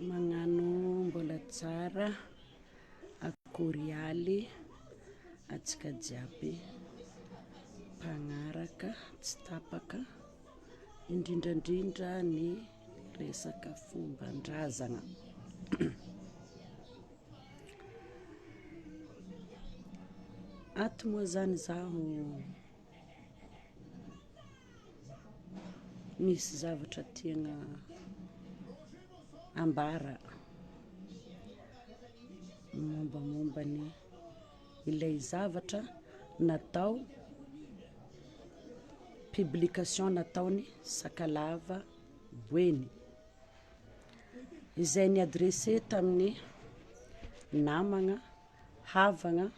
Magnano mbola tsara, akory aly antsika jiaby mpagnaraka tsy tapaka indrindrandrindra ny resaka fomban-drazagna. Ato moa zany zaho misy zavatra tiagna ambara mombamomba ny ilay zavatra natao publication nataony Sakalava Boeny izay ni-adresser tamin'ny namagna, havagna,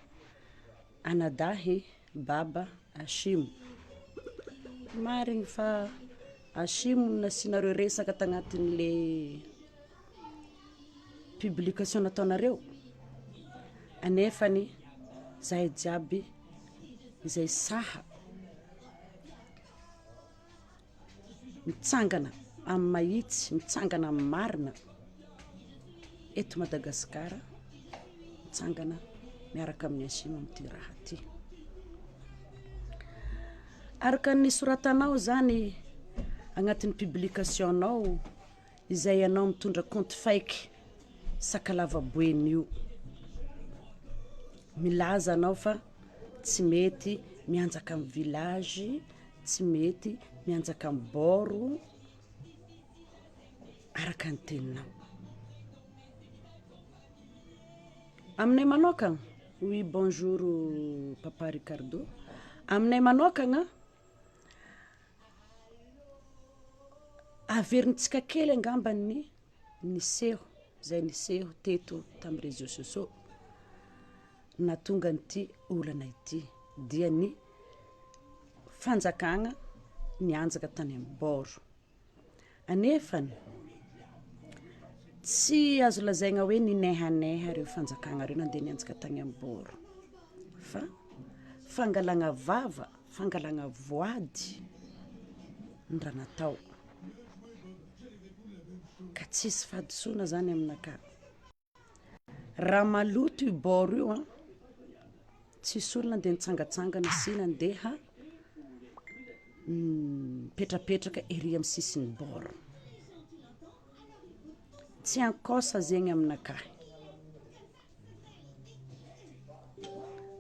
anadahy baba Ashimo. Marigny fa Ashimo no nasianareo resaka tagnatin'le publication nataonareo anefany zahay jiaby izay saha mitsangana amin'ny mahitsy, mitsangana amin'ny marina eto Madagasikara, mitsangana miaraka amin'ny Ashimo amin'ity raha ty. Araka ny soratanao zany agnatin'ny publication-nao izay ianao mitondra compte fake Sakalava Boeny io, milaza anao fa tsy mety mianjaka amin'ny village, tsy mety mianjaka amin'ny bord araka ny teninao. Aminay manokagna, oui bonjour papa Ricardo, aminay manokagna averintsika kely angamba ny niseho zay niseho teto tamin'ny réseaux sociaux nahatonga an'ity olana ity dia ny fanjakagna nianjaka tany amin'ny bord. Anefany, tsy azo lazaigna hoe ninehaneha reo fanjakagna reo nande nianjaka tany amin'ny bord fa fangalagna vava, fangalagna voady ny raha natao ka tsisy fahadisoana zany aminakahy. Raha maloto io bord io an, tsisy olona ndeha nitsangatsangana sy nandeha nipetrapetraka ery amin'ny sisin'ny bord, tsy ankosa zegny aminakahy.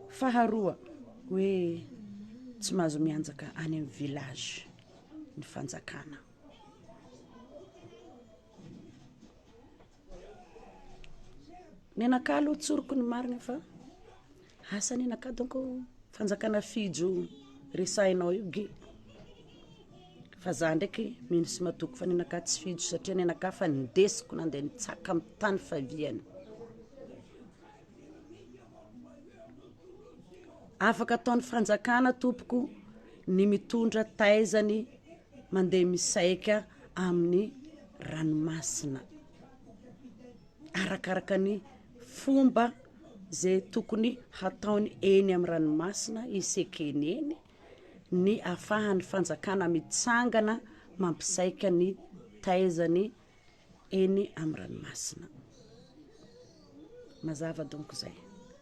Faharoa, hoe tsy mahazo mianjaka any amin'ny village ny fanjakana. Nenakahy aloha tsoriko ny marina fa asa nenakahy donko fanjakana fijo resahinao io ge, fa zah ndraiky mino sy matoky fa nenakahy tsy fijo satria nenakahy fa nindesiko nande nitsaka amy tany fiaviany. Afaka ataon'ny fanjakana tompoko ny mitondra taizany mandeha misaika amin'ny ranomasina arakaraka ny fomba zay tokony hataony eny amin'ny ranomasina isekeny eny ny afahan'ny fanjakana mitsangana mampisaika ny taizany eny amin'ny ranomasina. Mazava donc zay.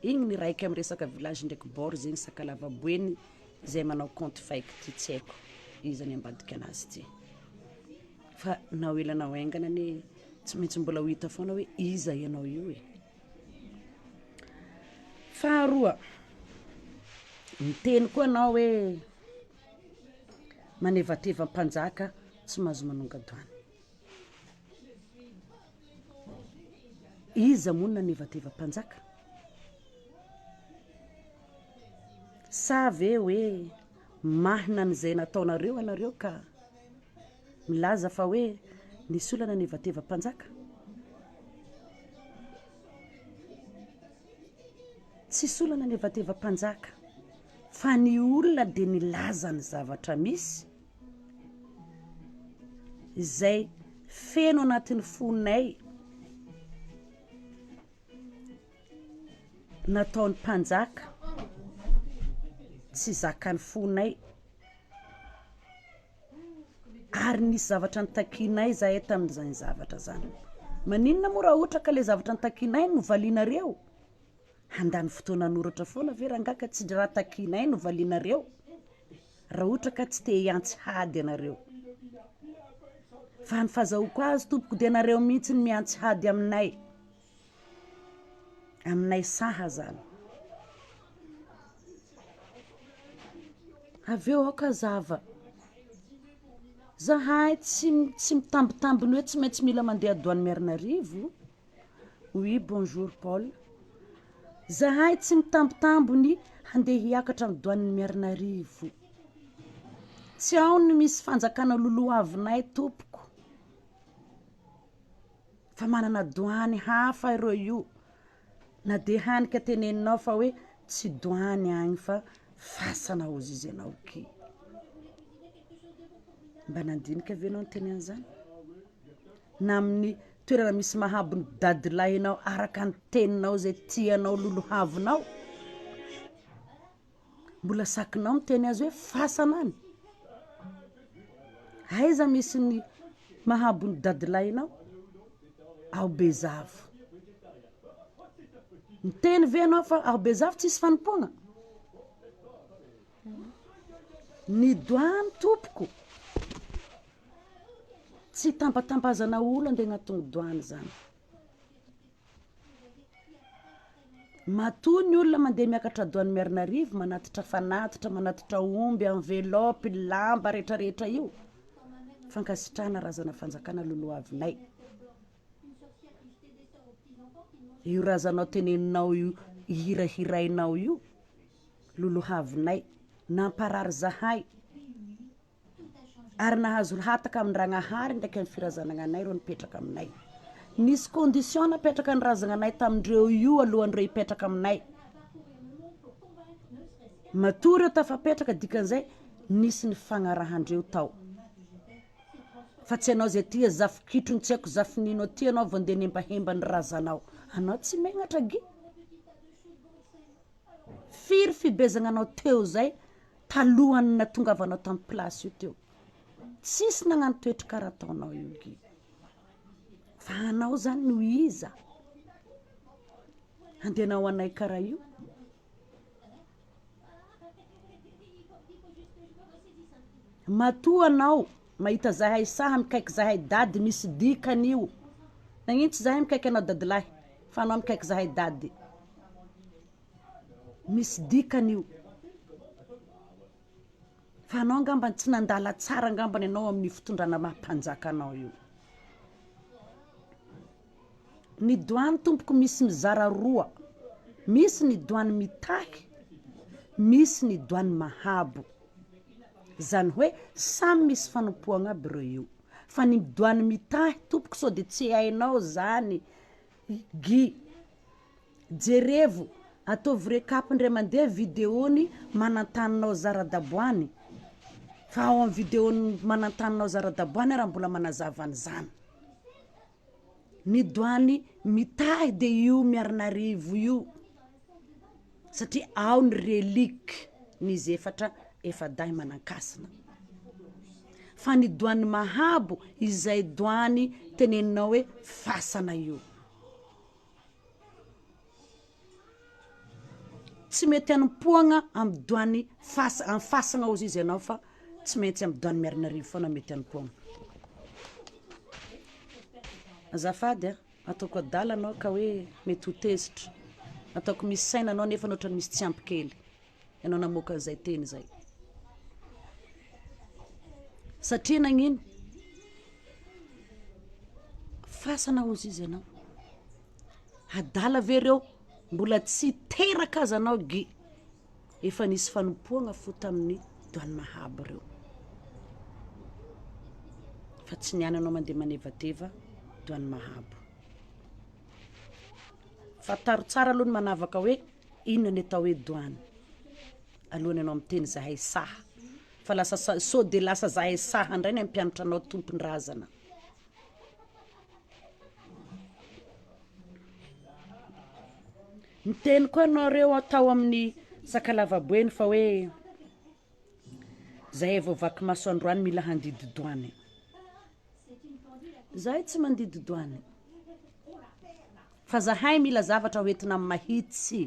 Igny ny raiky amin'ny resaka village ndraiky bord zegny Sakalava Boeny zay manao compte fake ty tsy haiko iza ny ambadika anazy ty. Fa na ho ela na ho haingana anie tsy maintsy mbola ho hita foana hoe iza ianao io e. Faharoa, miteny koa anao hoe manevateva mpanjaka tsy mahazo manonga-dohany. Iza moa no nanevateva mpanjaka? Sa ve hoe mahina an'izay nataonareo ianareo ka milaza fa hoe nisy olona nanevateva mpanjaka? Tsisy olona nanevateva mpanjaka fa ny olona dia nilaza ny zavatra misy izay feno anatin'ny fonay nataon'ny mpanjaka tsy zakan'ny fonay ary nisy zavatra nitakianay zahay tamin'izany zavatra zany. Maninona moa raha ohatra ka le zavatra nitakianay no valianareo? Handany fotoana hanoratra foana ve rangahy ka tsy raha takianay no valianareo? Raha ohatra ka tsy te hiantsy hady ianareo. Fa ny fazahoako azy tompoko dia nareo mihitsy no miantsy hady aminay. Aminay saha zany. Avy eo aoka hazava. Zahay tsy tsy mitambitambiny hoe tsy maintsy mila mandeha douane Miarinarivo. Oui bonjour Paul. Zahay tsy mitambitambiny handeha hiakatra ny douane Miarinarivo. Tsy ao ny misy fanjakana lolohavinay tompoko. Fa manana douane hafa ireo io. Na dia hany ka teneninao fa hoe tsy douane agny fa fasana hozy izy anao ki. Mba nandinika ve anao niteny an'izany? Na amin'ny toerana misy mahabo ny dadilahinao araka ny teninao izay tianao lolohavinao, mbola sakinao miteny azy hoe fasana any? Aiza misy ny mahabo ny dadilahinao? Ao Bezavo. Miteny ve ianao fa ao Bezavo tsisy fanompoana? Ny doany tompoko tsy tambatambazana olo andeha agnatin'ny doany zany. Matoa ny olona mandeha miakatra doany Miarinarivo manatitra fanatitra, manatitra omby, enveloppe, lamba retraretra io, fankasitrahana razana fanjakana lolohavinay. Io razanao teneninao io hirahirainao io lolohavinay, namparary zahay ary nahazo hataka amin-dragnahary ndraiky amin'ny firazanagnanay ireo nipetraka aminay. Nisy condition napetraka ny razagnanay tamindreo io alohan'ireo hipetraka aminay. Matoa ireo tafapetraka dikan'izay nisy ny fagnarahandreo tao. Fa tsy anao zay tia zafikitrony tsy haiko zafinino aty anao vao ndeha nihembahemba ny razanao. Anao tsy megnatra gy. Firy fibezagnanao teo zay talohan'ny natongavanao tamin'ny place io teo. Tsisy nagnano toetry karaha ataonao io gy. Fa anao zany no iza? Andehanao anay karaha io? Matoa anao mahita zahay saha mikaiky zahay dady misy dikany io. Nagnino tsy zahay mikaiky anao dadilahy fa anao mikaiky zahay dady. Misy dikany io. Fa anao angambany tsy nandala tsara angambany ianao amin'ny fitondrana maha mpanjaka anao io. Ny doany tompoko misy mizara roa, misy ny doany mitahy, misy ny doany mahabo. Zany hoe samy misy fanompoagna aby reo io. Fa ny doany mitahy tompoko sao de tsy hainao zany Guy. Jerevo, ataovy recap indray mandeha video-ny manantaninao zaradaboany fa ao amin'ny video-n'ny manantaninao zaradaboany raha mbola manazava an'izany. Ny doany mitahy dia io Miarinarivo io satria ao ny relique n'izy efatra efa-dahy manan-kasina. Fa ny doany Mahabo izay doany teneninao hoe fasana io. Tsy mety hanompoagna amy doany fas- amy fasagna hozy izy ianao fa tsy maintsy amy doany Miarinarivo foagna mety hanompoagna. Azafady a, ataoko adala anao ka hoe mety ho tezitra, ataoko misy saina anao nefa ohatran'ny misy tsy ampy kely, ianao namoaka an'izay teny izay. Satria nagnino? Fasana hozy izy ianao. Adala ve reo? Mbola tsy teraka aza anao Guy, efa nisy fanompoagna fo tamin'ny Doany Mahabo reo. Fa tsy niany anao mandeha manevateva Doany Mahabo. Fantaro tsara aloha ny manavaka hoe inona ny atao hoe doany alohan'ny anao miteny zahay saha fa lasa sao de lasa zahay saha indray ny hampianatra anao tompon-drazana. Niteny koa nareo tao amin'ny Sakalavaboeny fa hoe zahay vao vaky maso androany mila handidy doany. Zahay tsy mandidy doany. Fa zahay mila zavatra hoentina amin'ny mahitsy.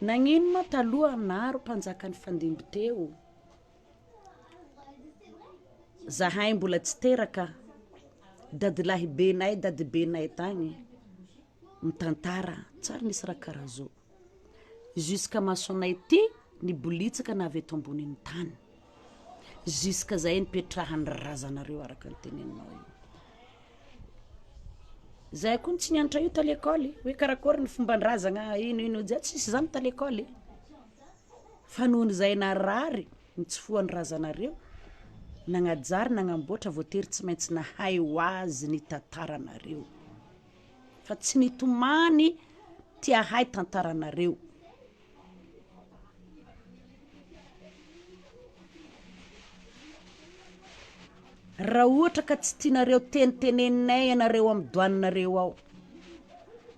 Nagnino ma taloha maro mpanjaka nifandimby teo? Zahay mbola tsy teraka, dadilahibenay, dadibenay tagny mitantara tsary nisy raha karaha zao. Jusqu'à masonay ty nibolitsaka na avy eto ambonin'ny tany. Jusqu'à zay nipetrahan'ny razanareo araka ny teneninao io. Zahay koa tsy nianatra io ta lekôly hoe karakôry ny fomban-drazagna ino ino, zay tsisy zany ta lekôly fa noho ny zahay narary nitsofohan'ny razanareo nagnajary nagnamboatra voatery tsy maintsy nahay ho azy ny tantaranareo fa tsy nitomany te hahay tantaranareo. Raha ohatra ka tsy tianareo teniteneninay ianareo amin'ny douane-nareo ao,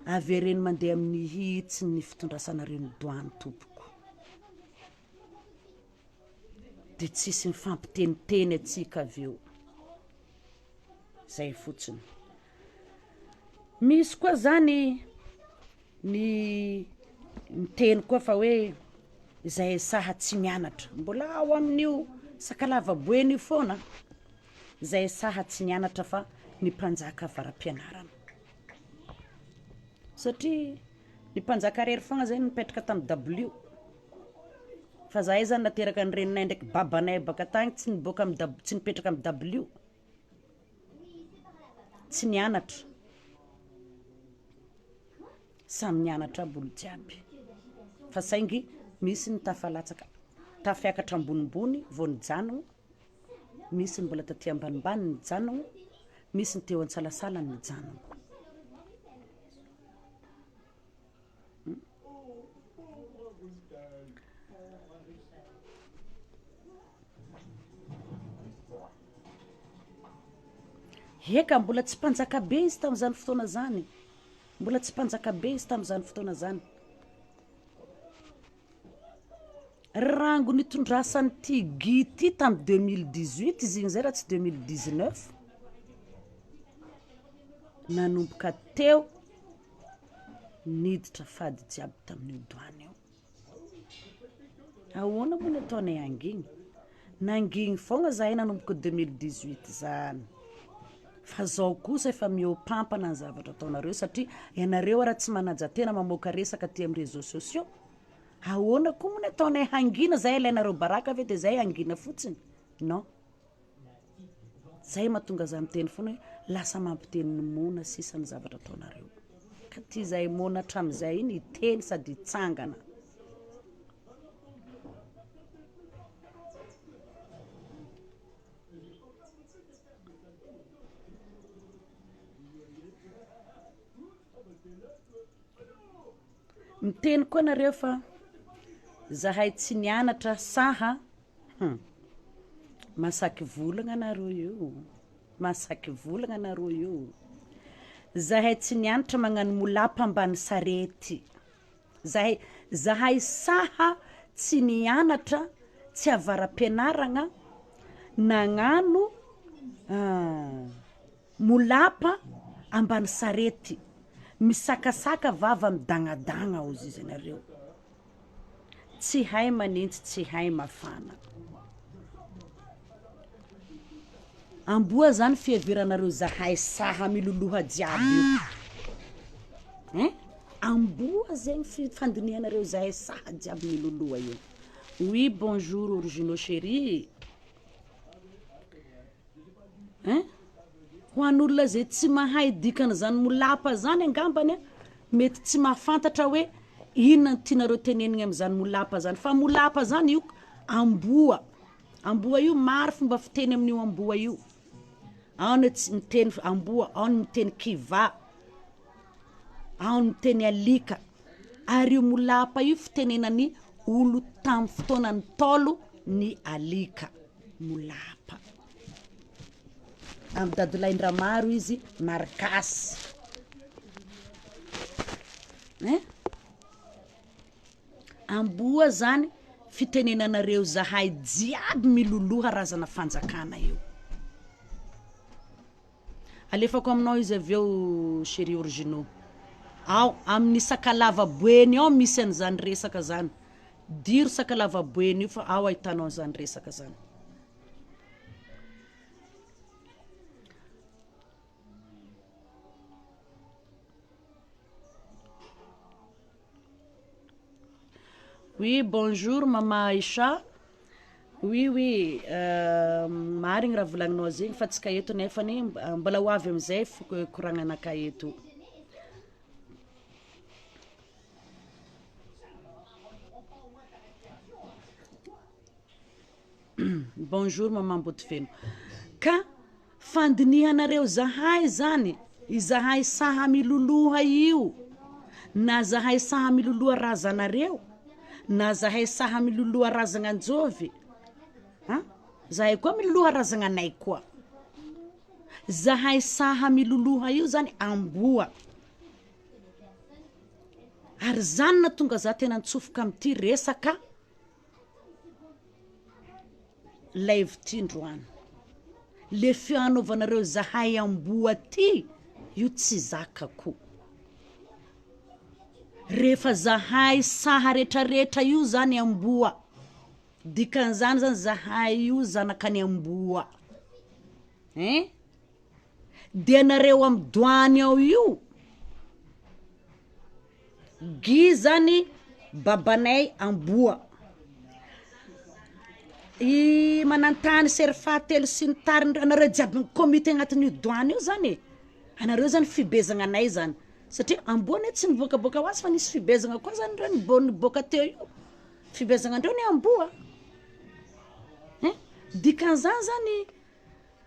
avereno mandeha amin'ny hitsiny ny fitondrasanareo ny douane tompoko, de tsisy mifampiteniteny atsika avy eo, zay fotsiny. Misy koa zany ny miteny koa fa hoe izay saha tsy mianatra, mbola ao amin'io sakalava boeny io foana, izay saha tsy nianatra fa ny mpanjaka avara-pianarana, satria ny mpanjaka rery foagna zay nipetraka tamy dabilio, fa zahay zany nateraka ny reninay ndraiky babanay baka tagny tsy niboaka amy dab- tsy nipetraka amy dabilio, tsy nianatra. Samy nianatra aby olo jiaby fa saingy misy ny tafalatsaka tafiakatra ambonimbony vao nijanogno, misy ny mbola taty ambanimbany nijanogno, misy ny teo antsalasala nijanogno. Eka, mbola tsy mpanjaka be izy tamin'izany fotoana izany, mbola tsy mpanjaka be izy tamin'izany fotoana izany. Rango nitondrasan'ity Guy ity tamin'ny 2018 izy igny zay raha tsy 2019, nanomboka teo niditra fady jiaby tamin'io doany io. Ahoana moa ny ataonay hangigny? Nangigny foagna zahay nanomboka 2018 zany, fa zao kosa efa mihoapampana ny zavatra ataonareo satria ianareo ara tsy manaja tena mamoaka resaka aty amin'ny réseaux sociaux, ahoana koa moa ny ataonay hangina zahay alainareo baraka ve de zahay hangina fotsiny? Non. Zay mahatonga za miteny foana hoe lasa mampiteny ny moana sisa ny zavatra ataonareo. Ka ty zahay moana hatramin'izay iny hiteny sady hitsangana. Miteny koa nareo fa zahay tsy nianatra saha hum masaky volagna nareo io, masaky volagna nareo io, zahay tsy nianatra magnano molapa ambany sarety, zahay zahay saha tsy nianatra tsy avara-pianaragna nagnano Molapa ambany sarety, misakasaka vava midagnadagna ozy izy anareo, tsy hay manintsy tsy hay mafana. Amboa zany fiheveranareo zahay saha miloloha jiaby io hein, amboa zegny fi- fandinihanareo zahay saha jiaby miloloha io. Oui bonjour Origino chérie. Hein? Ho an'olona izay tsy mahay dikan'izany molapa zany angambany a, mety tsy mahafantatra hoe inona no tianareo tenenina amin'izany molapa zany, fa molapa zany io amboa, amboa io maro fomba fiteny amin'io amboa io, ao ny tsy miteny amboa, ao ny miteny kivà, ao ny miteny alika, ary io molapa io fitenenan'ny olo tamin'ny fotoanan'ny Ntaolo ny alika. Molapa. Amin'ny dadolahin-dRamaro izy Marikasy. Hein? Amboa zany fitenenanareo zahay jiaby miloloha razana fanjakana io. Alefako aminao izy avy eo chérie originaux. Ao amin'ny Sakalava Boeny ao misy an'izany resaka zany. Diro Sakalava Boeny io fa ao ahitanao an'izany resaka zany. Oui bonjour maman Aïcha, oui oui marigny raha volagninao zegny fa tsika eto nefany mbola ho avy amizay koragnanakahy eto. Bonjour maman Ambodifeno, ka fandinihanareo zahay zany, izahay saha miloloha io, na zahay saha miloloha razanareo, na zahay saha miloloha razagna anjôvy, a zahay koa miloloha razagnanay koa, zahay saha miloloha io zany amboa, ary zany nahatonga zah tena nitsofoka amty resaka Laivo ty ndroany, le fianaovanareo zahay amboa ty io tsy zakako, rehefa zahay saha retraretra io zany amboa, dikan'izany zany zahay io zanakany amboa ein, de nareo amy doany ao io, Guy zany babanay amboa, i Manantany, Serifahatelo sy ny tariny reo, anareo jiaby mikomity agnatin'io doany io zany e, anareo zany fibezagna anay zany, satria amboa anie tsy niboakaboaka hoazy fa nisy fibezagna koa zany reo nibô- niboaka teo io, fibezagna andreo anie amboa, ein dikan'izany zany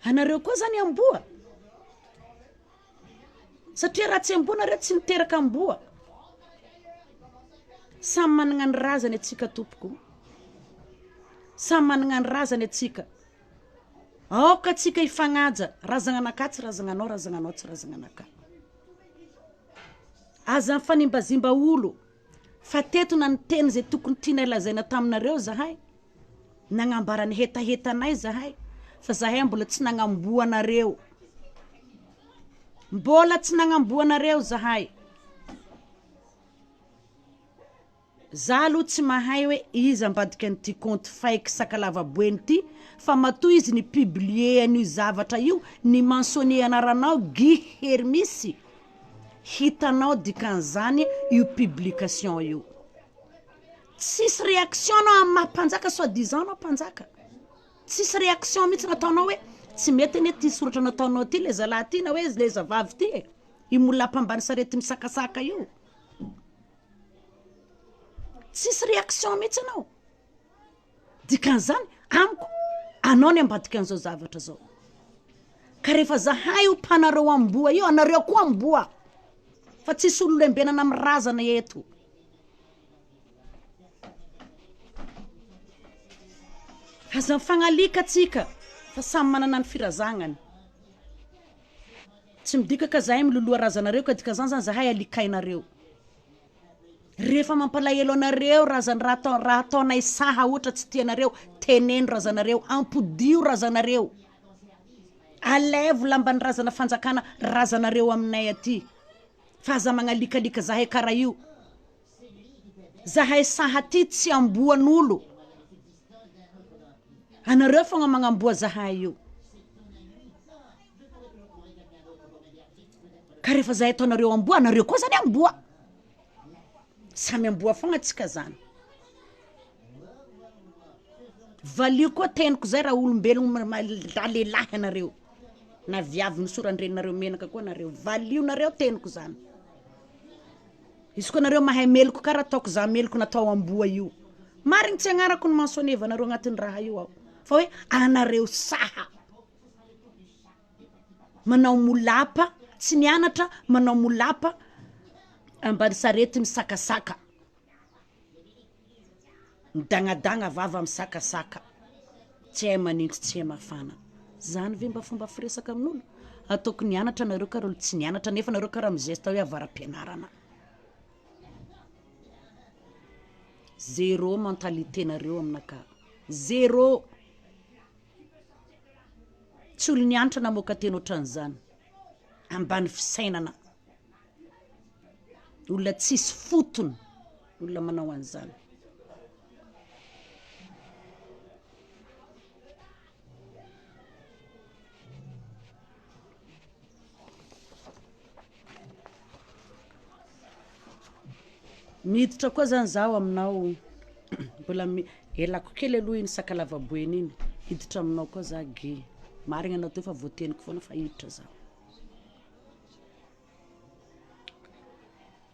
anareo koa zany amboa. Satria raha tsy amboa nareo tsy niteraka amboa. Samy managna ny razany atsika tompoko. Samy managna ny razany atsika. Aoka atsika hifagnaja, razagnanakahy tsy razagnanao, razagnanao tsy razagnanakahy. Aza mifanimbazimba olo fa teto na niteny zay tokony tianay lazaina taminareo zahay, nagnambara ny hetahetanay zahay fa zahay mbola tsy nagnamboa anareo, mbola tsy nagnamboa anareo zahay. Za aloha tsy mahay hoe iza ambadika an'ity compte fake sakalava boeny ty fa matoa izy ni publier an'io zavatra io ni mentionner anaranao Guy Herimisy hitanao dikan'izany io publication io. Tsisy réaction anao amin'ny maha mpanjaka soit disant anao mpanjaka, tsisy réaction mihitsy nataonao hoe tsy mety anie ty soratra nataonao ty le zalahy ty na hoe le zavavy ty e, io molapa ambany sarety misakasaka io, tsisy réaction mihitsy anao, dikan'izany amiko anao ny ambadikan'izao zavatra zao, ka rehefa zahay io mpanareo amboa io, anareo koa amboa fa tsisy olo lembenana amin'ny razana eto. Aza mifagnalika atsika fa samy manana ny firazagnany. Tsy midika ka zahay miloloha razanareo ka dikan'izany zany zahay alikainareo. Rehefa mampalahelo anareo razan raha atao raha ataonay saha ohatra tsy tianareo, teneno razanareo, ampodio razanareo. Alaivo lamban'ny razana fanjakana razanareo aminay aty. Fa aza magnalikalika zahay karaha io. Zahay saha ty tsy amboan'olo. Anareo fogna magnamboa zahay io. Ka rehefa zahay ataonareo amboa, anareo koa zany amboa. Samy amboa fogna tsika zany. Valio koa teniko zay raha olombelogno raha lehilahy anareo na viavy nosoran-dreninareo menaka koa nareo, valionareo teniko zany. Izy koa nareo mahay meloko kara ataoko za meloko natao amboa io. Marigny tsy agnarako ny mentionner-vanareo agnatin'ny raha io aho fa hoe anareo saha manao molapa tsy nianatra manao molapa ambany sarety misakasaka midagnadagna vava misakasaka tsy hay manintsy tsy hay mafana zany ve mba fomba firesaka amin'olo? Ataoko nianatra nareo kara olo tsy nianatra nefa nareo kara mizesta hoe avara-pianarana. Zéro mentalité nareo aminakahy, zéro! Tsy olo nianatra namoaka teny ohatran'izany. Ambany fisainana. Olona tsisy fotony, olona manao an'izany. Miditra koa zany zaho aminao, mbola elako kely aloha iny sakalava boeny iny, hiditra aminao koa za Guy, marigny anao teo fa voateniko foagna fa hiditra zaho.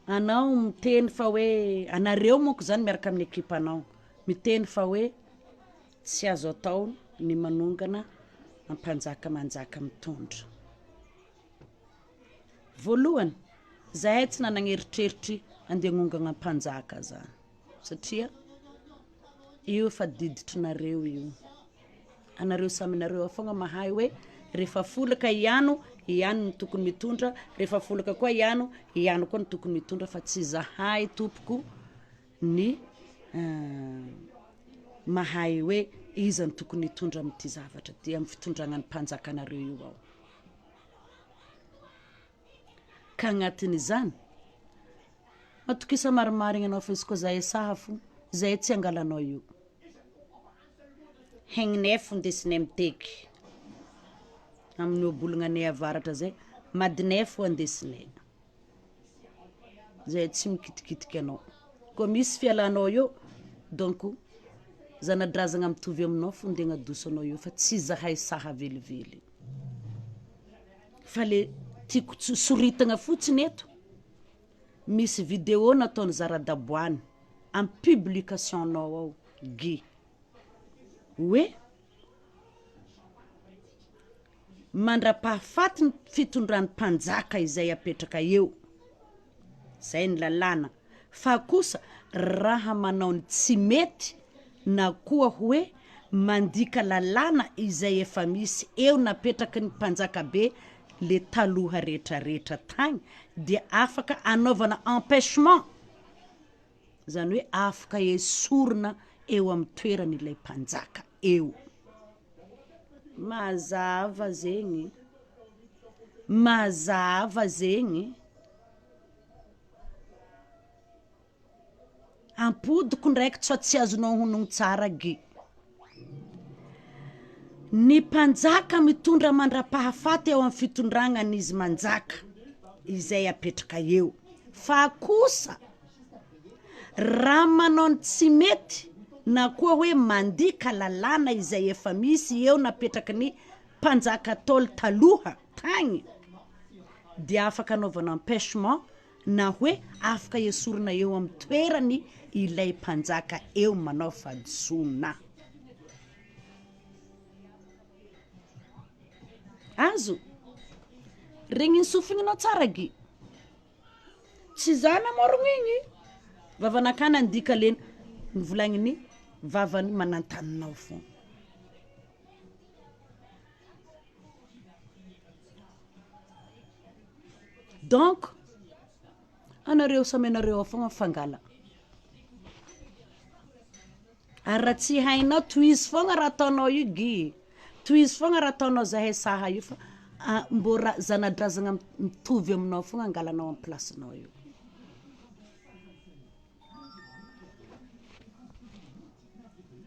Anao miteny fa hoe, anareo monko zany miaraka amin'ny ekipanao miteny fa hoe tsy azo atao ny manongana ampanjaka manjaka mitondra. Voalohany, zahay tsy nanagna eritreritry ande hagnongana mpanjaka zany satria io efa diditrinareo io, anareo samy anareo ao fogna mahay hoe rehefa folaka i ano, i ano no tokony mitondra, rehefa folaka koa i ano, i ano koa no tokony mitondra fa tsy zahay tompoko ny mahay hoe iza no tokony hitondra amin'ity zavatra ty, amin'ny fitondragna ny mpanjakanareo io ao. Ka agnatin'izany, matokisa marimarigna anao fa izy koa zahay saha fo, zahay tsy angalanao io. Hegnonay fo ndesinay miteky, amin'ny ohabolagna avaratra zay, madinay fo andesinay. Zahay tsy mikitikitiky anao, koa misy fialanao eo donc zana-drazagna mitovy aminao fo nde agnadoso anao eo fa tsy zahay saha velively. Fa le tiako soritagna fotsiny eto, misy video nataon'i Zaradaboany amy publication-nao ao Guy hoe Mandra-pahafaty ny fitondran'ny mpanjaka izay apetraka eo, zay ny lalàna, fa kosa raha manao ny tsy mety na koa hoe mandika lalàna izay efa misy eo napetraky ny mpanjaka be le taloha retraretra tagny dia afaka anaovana empêchement, zany hoe afaka esorina eo amin'ny toerany ilay mpanjaka eo. Mazava zegny, mazava zegny. Ampodiko ndraiky tso tsy azonao honogno tsara ge. Ny mpanjaka mitondra mandra-pahafaty eo amin'ny fitondragnan'izy manjaka izay apetraka eo fa kosa Raha manao ny tsy mety na koa hoe mandika lalàna izay efa misy eo napetraky ny mpanjaka Ntaolo taloha tagny dia afaka anaovana empêchement na hoe afaka esorina eo amin'ny toerany ilay mpanjaka eo manao fahadisoana. Azo? Regnin'ny sofignanao tsara gy. Tsy za namorogno igny, vavanakahy nandika le novolagnin'ny vavany manantaninao fôgna. Donc anareo samy anareo ao fôgna mifangala, ary raha tsy hainao tohizo fôgna raha ataonao io Guy. Tohizo foagna raha ataonao zahay saha io fa mbô raha zana-drazagna mitovy aminao foagna angalanao amy plasinao io.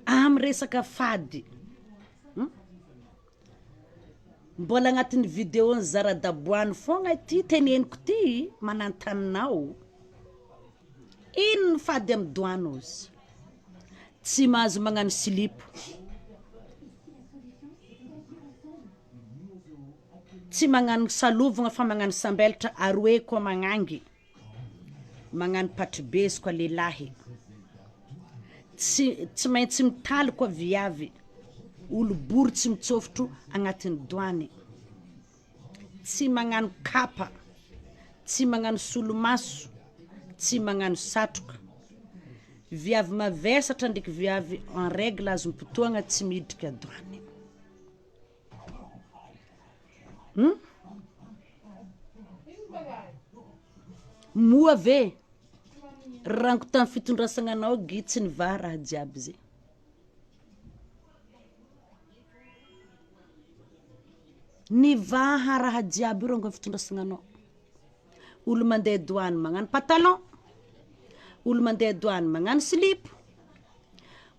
Amy resaka fady, mbola agnatin'ny videon'i Zaradaboany foagna ity teneniko ty manantaninao, ino ny fady amy doany ozy? Tsy mahazo magnano silipo, tsy magnano salovagna fa magnano sambelatra aroe koa magnangy, magnano patribe izy koa lehilahy, tsy tsy maintsy mitaly koa viavy, olo bory tsy mitsôfotro agnatin'ny doany, tsy magnano kapa, tsy magnano solomaso, tsy magnano satroka, viavy mavesatra ndraiky viavy en règle azom-potoagna tsy midriky an-dohany. Hum? Moa ve rango tamin'ny fitondrasagna anao gy tsy nivaha raha jiaby zay? Nivaha raha jiaby io rôngo fitondrasana anao. Olo mandeha doany magnano patalon, olo mandeha doany magnano silipo,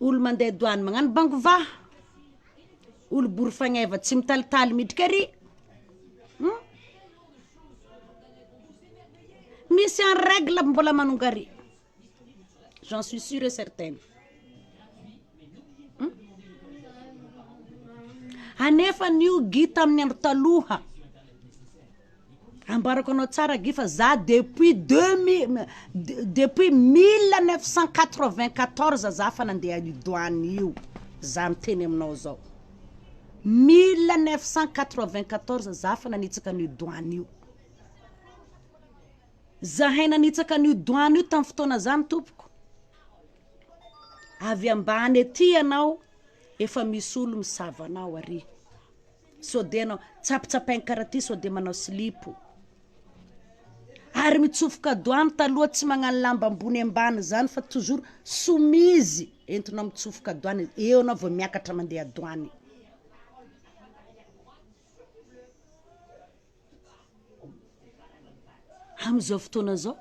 olo mandeha doany magnano bango vaha, olo bory fagneva tsy mitalitaly midriky ary, hum! Misy en règle mbola manonga ary, j'en suis sûre et certaine. Hum! Anefa io Guy tamin'ny andro taloha, ambarako anao tsara Guy fa za depuis deux mille, depuis 1994 za fa nandeha io doany io, za miteny aminao zao, 1994 za fa nanitsaka an'io doany io, zahay nanitsaka an'io doany io tamin'ny fotoana zany tompoko, avy ambany aty ianao efa misy olo misava anao ary, sao de anao tsapitsapainy karaha ty sao de manao silipo, ary mitsofoka doany taloha tsy magnano lamba ambony ambany zany fa toujours soumise entinao mitsofoka doany, eo anao vao miakatra mandeha doany. Amizao fotoana zao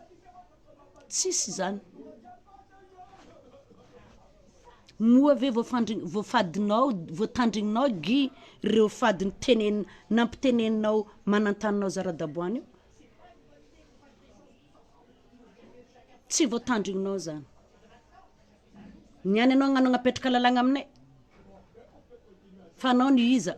tsisy zany. Moa ve voafandri- voafadinao voatandrininao Guy reo fady nitenenina nampiteneninao manantaninao zaradaboany io? Tsy voatandrininao zany. Niany anao agnano agnapetraka lalàgna aminay fa anao ny iza?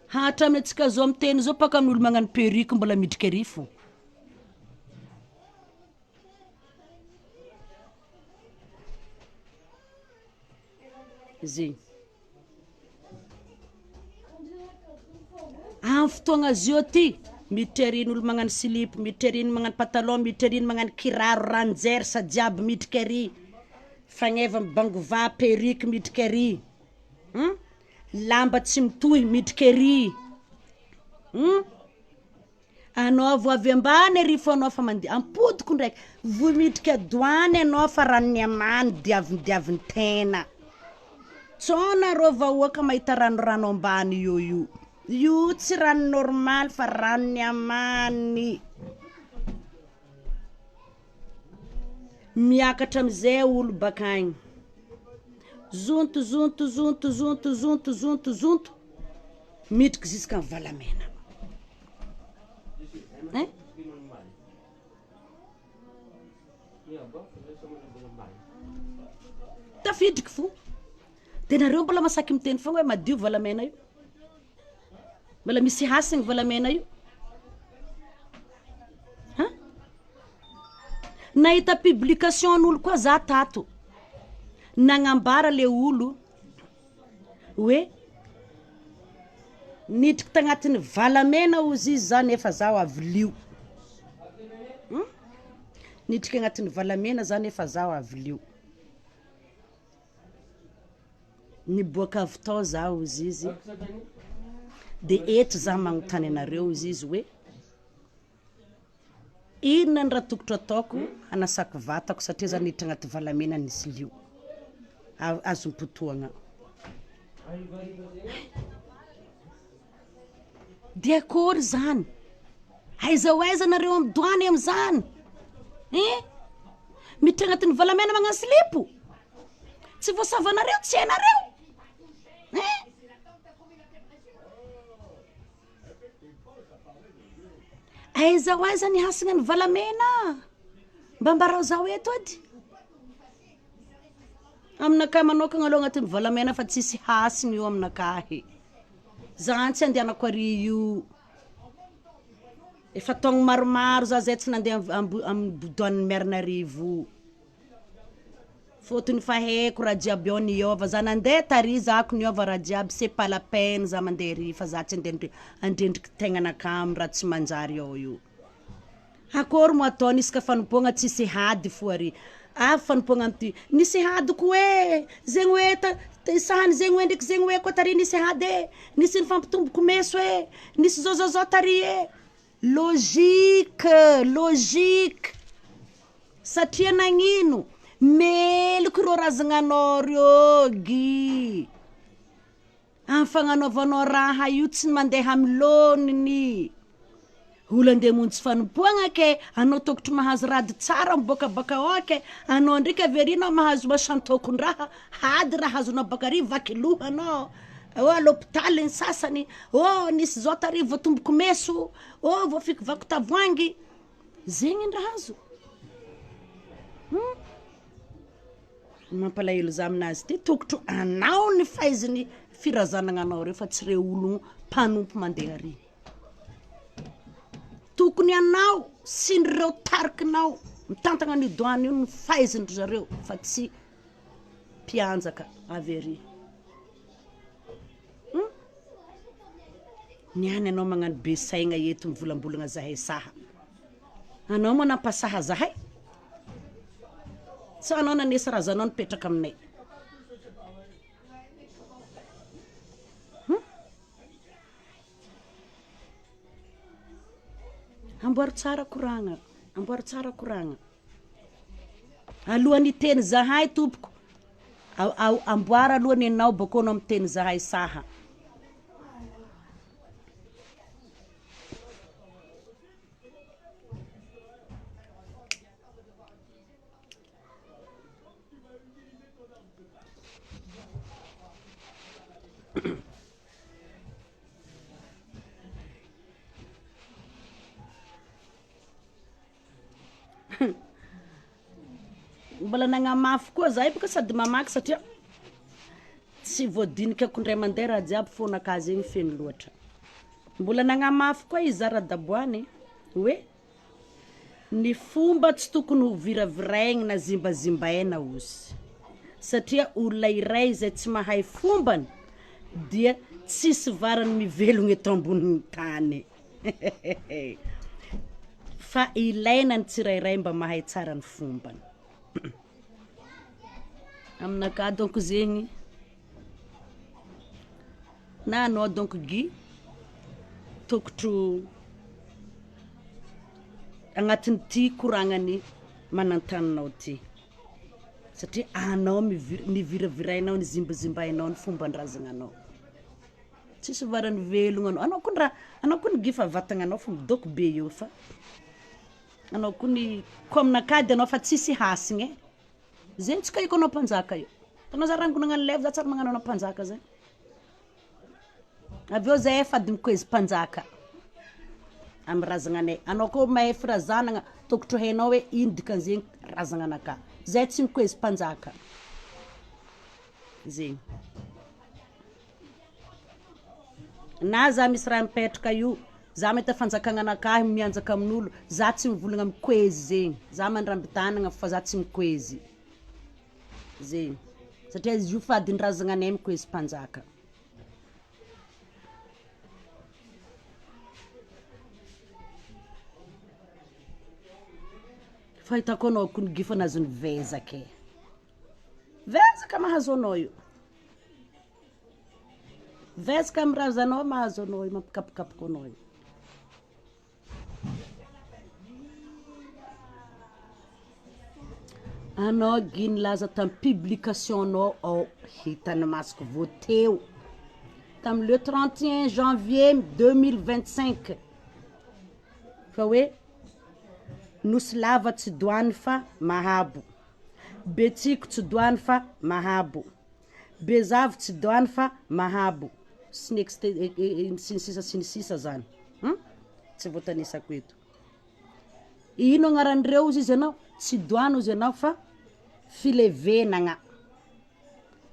Hatramin'ny antsika zao miteny zao paka amin'olo magnano perruque mbola midriky ary fô. Zegny. Amin'ny fotoagna zio ty, miditra ery ny olo magnano silipo, miditra ery ny magnano patalon, miditra ery ny magnano kiraro, rangers jiaby midriky ery, fagneva mibango vaha, perruque midriky ery, hum, lamba tsy mitohy midriky ery, hum. Anao vao avy ambany ary fô anao fa mandeha, ampodiko ndraiky, vao miditra doany anao fa ranon'ny amany diaviny diaviny tegna, tsao nareo vahoaka mahita ranorano ambany eo io, io tsy rano normaly fa ranon'ny amany, miakatra amizay olo bakagny, zonto zonto zonto zonto zonto zonto zonto, midriky ziska Valamena. Hein? Tafidriky fo. De nareo mbola masaky miteny fogna hoe madio volamena io. Mbola misy hasigny volamena io. Hein? Nahita publication n'olo koa za tato. Nagnambara le olo hoe nidriky tagnatin'ny valamena ozy izy za nefa zaho avy lio, hum, nidriky agnatin'ny valamena za nefa zaho avy lio, niboaka avy tao za ozy izy, de eto za magnontany anareo ozy izy hoe inona ny raha tokotro ataoko hanasako vatako satria za niditra agnaty valamena nisy lio, azom-potoagna. De akôry zany? Aiza ho aiza nareo amy doany amizany? Hein? Miditra agnatin'ny valamena magnano silipo? Tsy voasavanareo, tsy hainareo? Hein? Aiza ho aiza ny hasina ny valamena? Mba ambarao zaho eto edy. Aminakahy manokagna aloha agnatin'ny volamena fa tsisy hasiny io aminakahy. Za tsy andehanako ary io. Efa taogno maromaro za zay tsy nandeha amin'ny douane Miarinarivo. Fôtony fa haiko raha jiaby ao niôva, za nandeha tary zako niôva raha jiaby, c'est pas la peine za mandeha ary fa za tsy ande handrendriky tegnanakahy amy raha tsy manjary ao io. Akôry moa ataony isaka fanompoagna tsisy hady fo ary avy fanompoagna amty nisy hady ko e zegny hoe ta sahany zegny hoe ndraiky zegny hoe koa tary nisy hady e nisy nifampitomboko meso e nisy zao zao zao tary e logique logique satria nagnino? Meloko ireo razagnanao reo Guy. Amin'ny fagnanaovanao raha io tsy mandeha amin'ny laoniny. Olo andeha hamonjy fanompoagna ke, anao tokotry mahazo rad tsara miboaka baka ao ke, anao ndraiky avy ary anao mahazo masantokon-draha, hady raha azonao baka ary vaky loha anao, oh à l'hôpital ny sasany, oh nisy zao tary voatomboko meso, oh voafikivako tavoahangy, zegny ny raha azo, hum. Ny mampalahelo za aminazy ty tokotro anao ny fahaiziny firazanagnanao reo fa tsy reo ologno mpanompo mandeha ary. Tokony anao sy ny reo tarikinao mitantagna an'io doany io ny fahaizin-dry zareo fa tsy mpianjaka avy ary. Hum. Niany anao magnano be saigna eto mivolambolagna zahay saha. Anao moa nampasaha zahay? Sa anao nanesy razanao nipetraka aminay? Hum? Amboaro tsara koragna, amboaro tsara koragna. Alohan'ny hiteny zahay tompoko, amboara aloha ny anao bakeo anao miteny zahay saha. Mbola nagnamafy koa zahay bôka sady mamaky satria tsy voadinikako indray mandeha raha jiaby fônakà zegny feno loatra. Mbola nagnamafy koa i Zara Daboany hoe ny fomba tsy tokony ho viraviraigny na zimbazimbaina ozy satria olona iray izay tsy mahay fombany dia tsisy varany mivelogno eto ambonin'ny tany fa ilaina ny tsirairay mba mahay tsara ny fombany. Aminakahy dônko zegny na anao dônko Guy tokotro agnatin'ity koragnany manantaninao ty satria anao mivir- niviravirainao nizimbazimbainao ny fomban-drazagnanao, tsisy varany velogno anao, anao koa raha anao koa ny Guy fa vatagnanao fô midôko be eo fa anao koa ny koa aminakahy de anao fa tsisy hasigny e. Zegny tsy kahiko anao mpanjaka io, hitanao za rango nagnano leva za tsary magnano anao mpanjaka zay, avy eo zahay fady mikoezy mpanjaka amy razagnanay, anao koa mahay firazanagna tokotro hainao hoe ino dikan'izegny razagnanakahy, zahay tsy mikoezy mpanjaka, zegny. Na za misy raha mipetraka io, za mahita fanjakagnanakahy mianjaka amin'olo, za tsy mivolagna mikoezy zegny, za mandramby tagnana fa za tsy mikoezy, zegny satria izy io fadin-drazagnanay mikoezy mpanjaka. Fahitako anao kony gifa nahazo ny vezaka e, vezaka mahazo anao io. Vesaka amin'ny razanao mahazo anao io, mampikapokapoka anao io. Anao Guy nilaza tamin'ny publication-nao ao hitan'ny masoko vao teo tamin'ny le 31 janvier 2025 fa hoe Nosy lava tsy doany fa mahabo, Betsiko tsy doany fa mahabo. Bezavo tsy doany fa mahabo sy ny exte sy ny sisa sy ny sisa zany hum tsy voatanisako eto. Ino agnaran'ireo ozy izy anao? Tsy doany ozy anao fa filevenagna,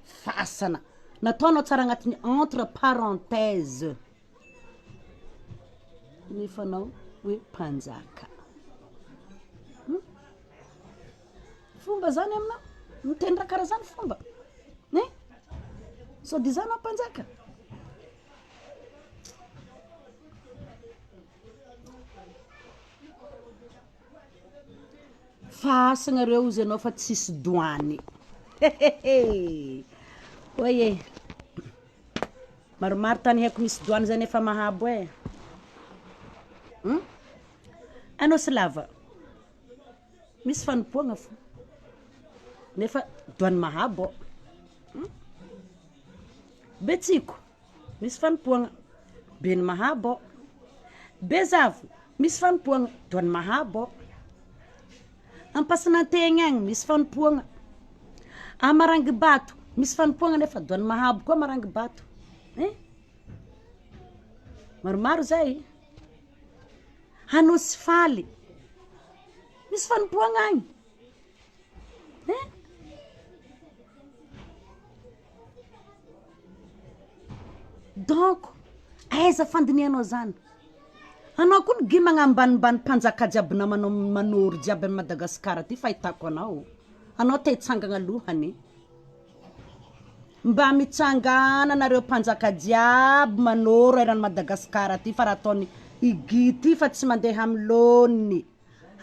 fasana, nataonao tsara agnatin'ny entre parenthèse nefa anao hoe mpanjaka hum. Fomba zany aminao? Miteny raha karaha zany fomba? Hein? Sao dia zany mpanjaka? Fasagna reo ozy anao fa tsisy doany. Hehehe. Oay e. Maromaro tany haiko misy doany zany efa mahabo e. Hum? Anao sy lava. Misy fanompoagna fô. Nefa doany Mahabo ao. Betsiko, misy fanompoagna, Ben'ny Mahabo ao. Bezavo, misy fanompoagna, doany Mahabo ao. Ampasinantegna agny, misy fanompoagna. Amarangibato, misy fanompoagna nefa doany Mahabo koa Amarangibato. Hein! Maromaro zay. Anosifaly, misy fanompoagna agny. Hein! Donc, aiza fandinihanao zany? Anao koa ny gui magnambanimbany mpanjaka jiaby namanao manoro jiaby any Madagasikara aty fahitako anao, anao te hitsangagna lohany. Mba mitsangàna nareo mpanjaka jiaby manoro eran'i Madagasikara aty fa raha ataon'i Guy ty fa tsy mandeha amy laoniny.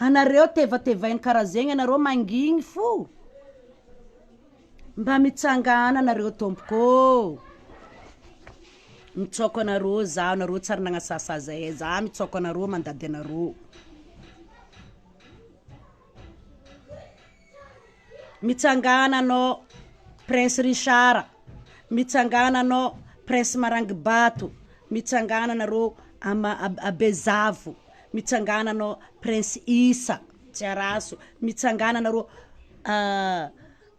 Anareo tevatevainy karaha zegny anareo mangigny fo. Mba mitsangàna nareo tompoko ô! Mitsaoko anareo zaho, nareo tsary nagnasasa zahay, za mitsaoko anareo mandady anareo. Mitsangàna anao Prince Richard, mitsangàna anao Prince Marangibato, mitsangàna anareo ama- a Bezavo, mitsangàna anao Prince Issa Tsiaraso, mitsangàna anareo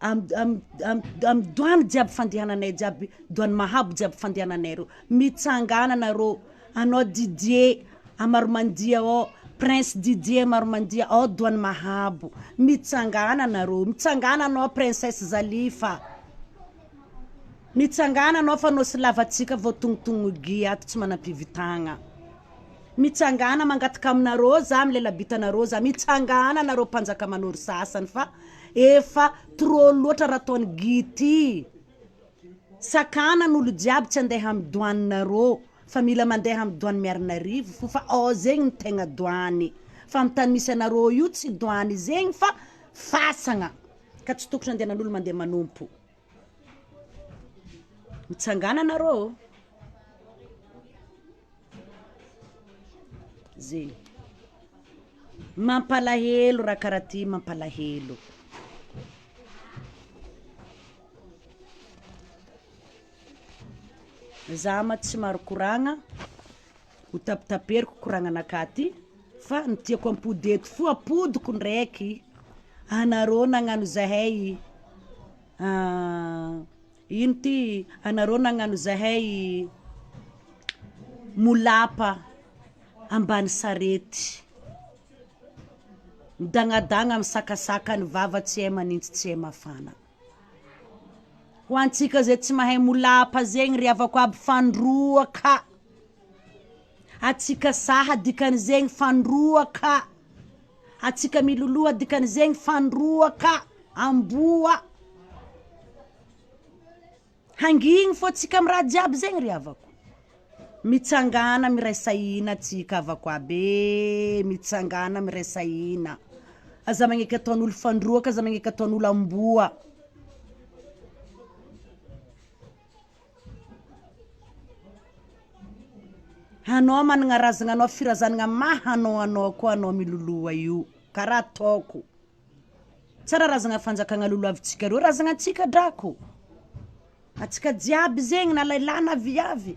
am- am- am- amy doany jiaby fandehananay jiaby, doany Mahabo jiaby fandehananay reo, mitsangàna anareo, anao Didier a Maromandia ao, Prince Didier Maromandia ao doany Mahabo, mitsangàna anareo, mitsangàna anao Princesse Zalifa, mitsangàna anao fa nosy lavantsika voatongotongo Guy ato tsy manam-pivitagna, mitsangàna mangataka aminareo za milelabitanareo za, mitsangàna anareo mpanjaka manoro sasany fa efa trop loatra raha ataon'i Guy ty, sakana n'olo jiaby tsy andeha amy doaninareo fa mila mandeha amy doany Miarinarivo fo fa ao zegny no tegna doany fa amy tany misy anareo io tsy doany zegny fa fasagna ka tsy tokony andehanan'olo mandeha manompo. Mitsangàna anareo ô! Zegny. Mampalahelo raha karaha ty mampalahelo. Za ma tsy maro koragna, ho tapitaperiko koragnanakahy ty fa ny tiako ampody eto fo ampodiko ndraiky anareo nagnano zahay ino ty anareo nagnano zahay molapa ambany sarety, midagnadagna misakasaka ny vava tsy hay magnintsy tsy hay mafana. Ho antsika zay tsy mahay molapa zegny ry havako aby fandroaka, atsika saha dikan'izegny fandroaka, atsika miloloha dikan'izegny fandroaka, amboa, hangigny fô tsika amy raha jiaby zegny ry havako, mitsangàna miraisa hina atsika havako aby e, mitsangàna miraisa hina, aza magneky ataon'olo fandroaka, aza magneky ataon'olo amboa. Anao managna razagna anao firazanagna maha anao anao koa anao miloloha io karaha ataoko, tsara razagna fanjakagna lolohavintsika reo razagna antsika drako, antsika jiaby zegny na lehilahy na viavy,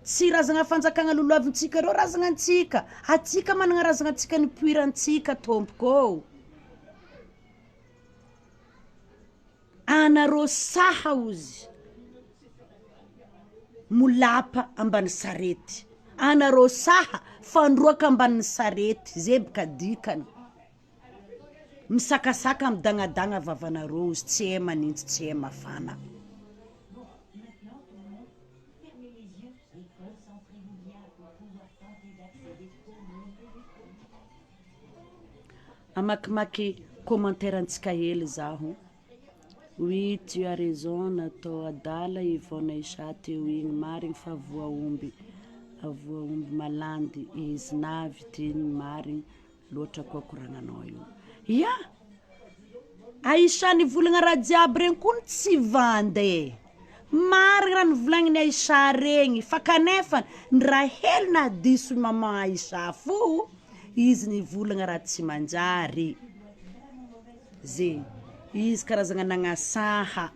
tsy razagna fanjakagna lolohavintsika reo razagna antsika, antsika managna razagna antsika nipoirantsika tompoko ô. Anareo saha ozy molapa ambany sarety, anareo saha fandroaka ambanin'ny sarety, zay boka dikany, misakasaka midagnadagna vavanareo ozy tsy hay manintsy tsy hay mafana. Hamakimaky commentaire antsika hely zaho, oui tu as raison natao adala i Yvonne Aisha teo igny, marigny fa voaomby voaomby malandy izy navy ty ny marigny loatra koa koragnanao io, ya! Aisha nivolagna raha jiaby regny koa tsy vandy e, marigny raha nivolagniny Aisha regny fa kanefa ny raha hely nahadiso maman Aisha fo izy nivolagna raha tsy manjary, zegny. Izy karazagna nagnasaha,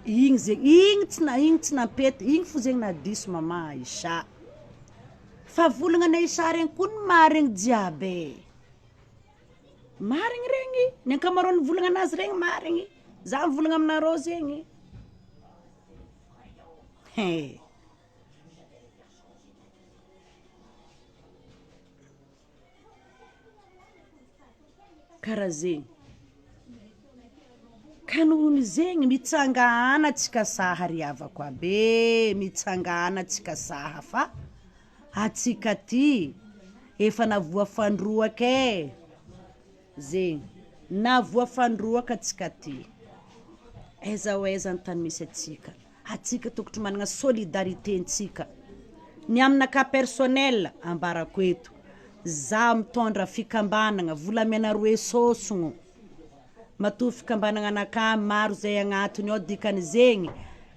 igny zegny, igny tsy na- igny tsy nampety, igny fô zegny nahadiso mama Aïcha, fa volagna an'i Aïcha regny koa no marigny jiaby e, marigny regny, ny ankamaroan'ny volagnanazy regny marigny, za mivolagna aminareo zegny, he. Kara zegny, ka nohony zegny mitsangàna tsika saha ry havako aby e, mitsangàna tsika saha fa atsika ty efa nahavoafandroaka e, zegny nahavoafandroaka atsika ty, aiza ho aiza ny tany misy atsika, atsika tokotry magnana solidaritentsika, ny aminakahy personnel ambarako eto, za mitondra fikambanana volamena roe sôsogno, matoa fikambagnananakahy maro zay agnatiny ao dikan'izegny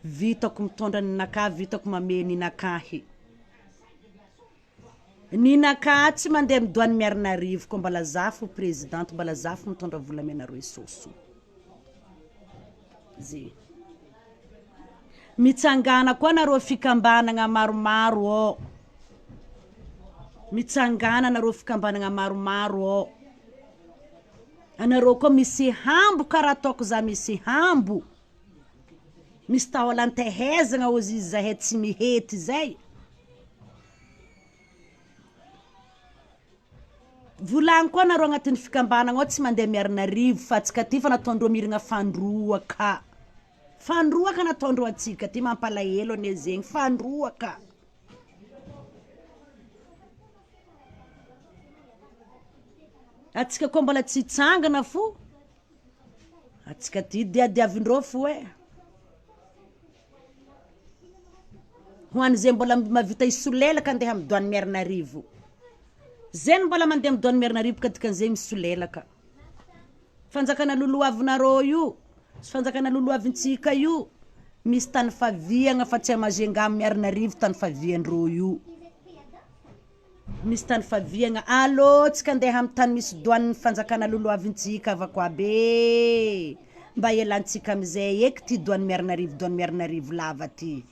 vitako mitondra ninakahy vitako mamehy ninakahy, ninakahy tsy mande amy doany Miarinarivo koa mbola za fô prezidanty mbola za fô mitondra volamena roe sosogno, zay. Mitsangàna koa nareo fikambanana maromaro ô, mitsangàna nareo fikambanana maromaro ô, anareo koa misy hambo kara ataoko za misy hambo, misy taolan-tehezana ozy izy zahay tsy mihety zay. Volagno koa nareo agnatin'ny fikambanana ao tsy mande Miarinarivo fa antsika ty fa nataondreo mirana fandroaka, fandroaka nataondreo atsika ty mampalahelo anie zegny, fandroaka. Atsika koa mbola tsy hitsangana fo, atsika ty diadiavindreo fo e. Ho an'izay mbola mahavita hisolelaka andeha amy doany Miarinarivo, zay no mbola mandeha amy doany Miarinarivo ka dikan'izay misolelaka, fanjakana lolohavinareo io sy fanjakana lolohavintsika io misy tany faviagna fa tsy à Majunga Miarinarivo tany faviandreo io, misy tany faviagna, alô tsika andeha amy tany misy doanin'ny fanjakana lolohavintsika havako aby e, mba hialantsika amizay eky ty doany Miarinarivo doany Miarinarivo lava ty,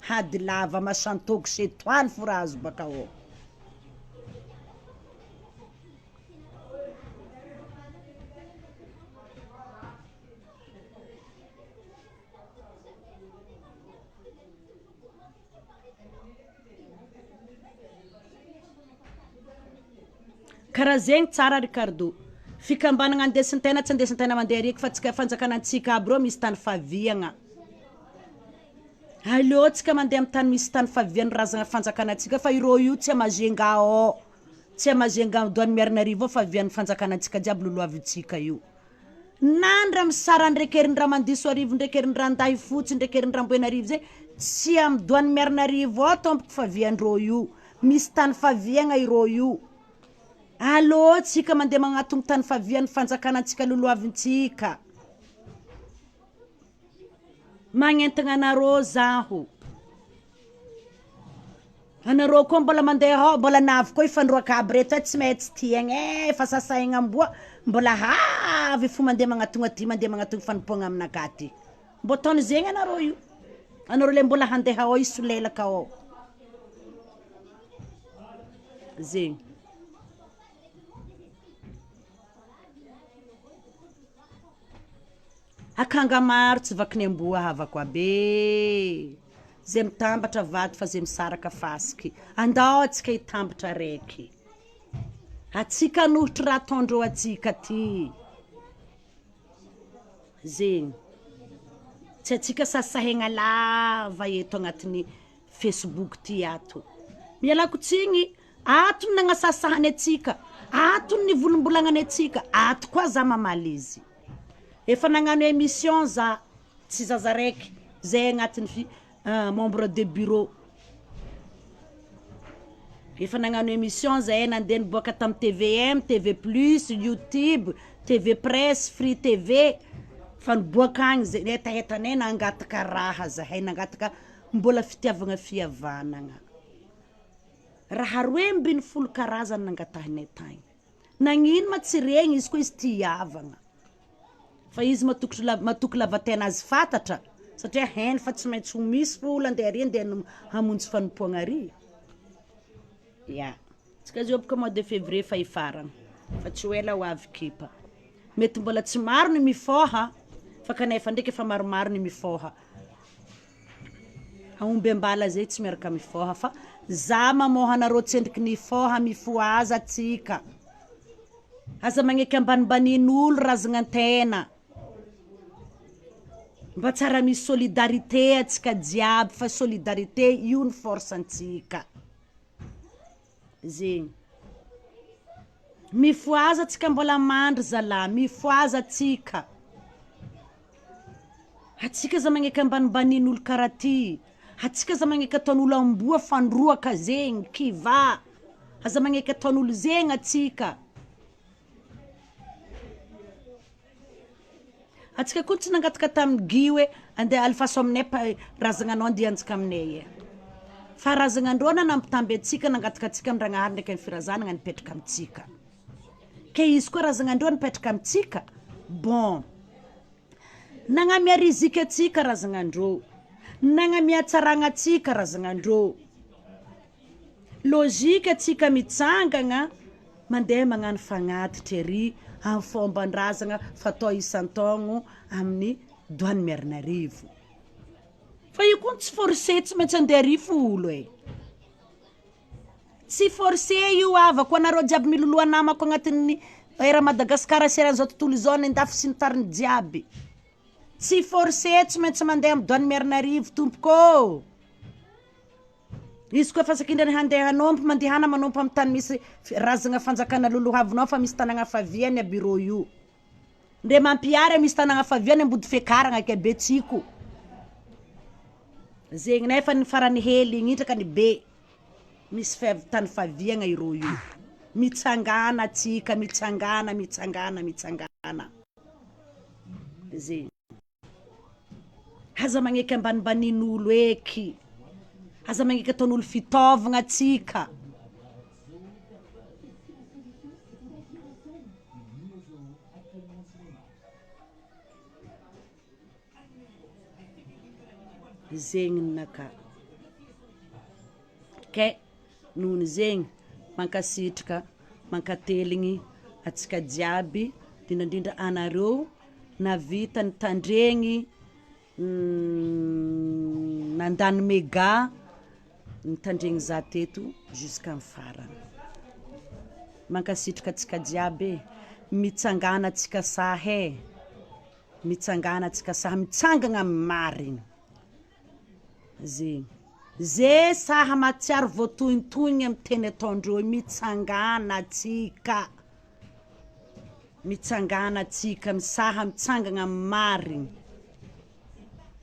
hady lava masantôko setoaly fo raha azo baka ao. Karaha zegny tsara Ricardo, fikambanana andesin-tegna tsy andesin-tegna mande ariky fa tsika fanjakanantsika aby reo misy tany faviagna, aleo tsika mande amy tany misy tany favian'ny razana fanjakanantsika fa ireo io tsy à Majunga ao, tsy à Majunga doany Miarinarivo ao favian'ny fanjakanantsika jiaby lolohavintsika io. Nandra misara ndraiky ery Ramandisoarivo ndraiky ery Randahifotsy ndraiky ery Ramboenarivo zay tsy amy doany Miarinarivo ao tompoko faviandreo io, misy tany faviagna ireo io, alô tsika mande magnatogno tany favian'ny fanjakana antsika lolohavintsika, magnentagna anareo zaho. Anareo koa mbola mandeha ao mbola navy koa ifandroaka aby reto e, tsy maintsy tiagna e, efa sasahigna amboa mbola avy fo mandeha magnatogno aty mandeha magnatogno fanompoagna aminakahy aty, mbô ataony zegny anareo io, anareo le mbola handeha ao hisolelaka ao, zegny. Akanga maro tsy vakin'ny amboa havako aby e, zay mitambatra vato fa zay misaraka fasiky, andao atsika hitambatra araiky, atsika hanohitry raha ataondreo atsika ty, zegny, tsy atsika sasahegna lava eto agnatin'ny facebook ty ato, mialako tsigny ato no nagnasasahany atsika, ato no nivolombolagnany atsika, ato koa za mamaly izy. Efa nagnano émission za, tsy zaza raiky, zay agnatin'ny fi- membre de bureau, efa nagnano émission zahay nande niboaka tamy tvm, tv plus, youtube, tv presse, free tv, fa niboaka agny zay, ny hetahetanay nangataka raha zahay nangataka mbola fitiavagna fihavanagna, raha 12 karazany nangatahinay tagny. Nagnino ma tsy regny izy koa izy tia havagna? Fa izy matoky matoky lava tena azy fantatra satria hainy fa tsy maintsy ho misy fo olo ande ary ande hamonjy fanompoagna ary. Ya, tsika zao boka mois de février efa hifarana fa tsy ho ela ho avy kipa, mety mbola tsy maro ny mifôha fa kanefa ndraiky efa maromaro ny mifôha, aomby am-bala zay tsy miaraka mifôha fa za mamôha anareo tsendriky nifôha mifohaza atsika, aza magneky ambanimbanin'olo razanantena, mba tsara misy solidarité atsika jiaby fa solidarité io no force antsika, zegny. Mifohaza tsika mbola mandry zalah, mifohaza atsika, atsika aza magneky ambanimbanin'olo kara ty, atsika aza magneky ataon'olo amboa fandroaka zegny, kivà, aza magneky ataon'olo zegny atsika. Atsika koa tsy nangataka tamin'i Guy hoe andeha alefaso aminay pa razagnanao andeha hianjaka aminay e, fa razagnandreo nanambitamby antsika nangataka antsika amin-dragnahary ndraiky amin'ny firazanana nipetraka amintsika, ke izy koa razagnandreo nipetraka amintsika bon nagnamia rizika antsika razagnandreo, nagnamia hatsaragna antsika razagnandreo. Logique tsika mitsangagna mandeha magnano fagnatitra ery amin'ny fomban-drazagna fatao isan-taogno amin'ny douane Miarinarivo. Fa io koa tsy forcé tsy maintsy andeha ary fo olo e. Tsy forcé io havako, anareo jiaby miloloha namako agnatin'ny era Madagasikara sy eran'izao tontolo izao any andafy sy ny tariny jiaby. Tsy forcé tsy maintsy mandeha amin'ny douane Miarinarivo tompoko ô. Izy koa efa sakindra ny handeha hanompo, mandehana manompo amin'ny tany misy razagna fanjakana lolohavinao fa misy tanagna faviany a bureau io. Ndre mampiary misy tanagna faviany ambody fiakaragna ke Betsiko. Zegny nefa ny farany hely igny ka ny be misy fev tany faviagna ireo io. Mitsangàna atsika, mitsangàna, mitsangàna, mitsangàna. Zegny. Aza magneky ambanimbanin'olo eky, aza magneky ataon'olo fitaovagna atsika. Zegny ninakà, ke nohon'ny zegny mankasitraka, mankateligny atsika jiaby, indrindrandrindra anareo Navita nitandregny nandany mega nitandregny za teto jusqu'à farany, mankasitraka antsika jiaby e, mitsangàna antsika sahy e, mitsangàna antsika sahy, mitsangana amin'ny marigny, zegny, ze sahy mahatsiaro voatohintohigny amy teny ataondreo io, mitsangàna antsika. Mitsangàna tsika misaha mitsangagna amin'ny marigny,